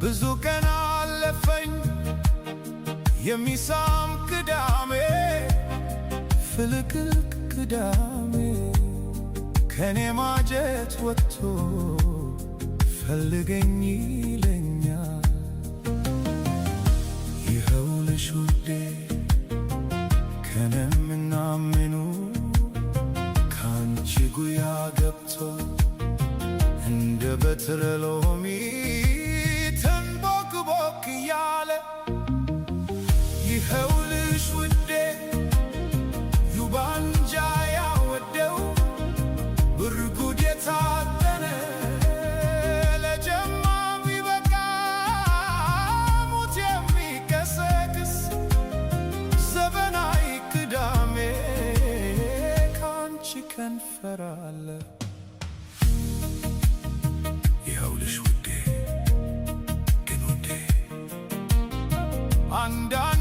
ብዙ ቀን አለፈኝ የሚሳም ቅዳሜ፣ ፍልቅልቅ ቅዳሜ ከኔ ማጀት ወጥቶ ፈልገኝ ይለኛል። ይኸውልሽ ውዴ፣ ከነምና ምኑ ካንቺ ጉያ ገብቶ እንደ በትረ ሎሚ ተንቦክቦክ እያለ። ይኸውልሽ ውዴ፣ ሉባንጃ ያወደው ብርጉድ የታጠነ ለጀማ ቢበቃ ሙት የሚቀሰቅስ ዘበናዊ ቅዳሜ ካንቺ ከንፈር አለ። ይኸውልሽ ውዴ፣ ግን ውዴ አንዳንዴ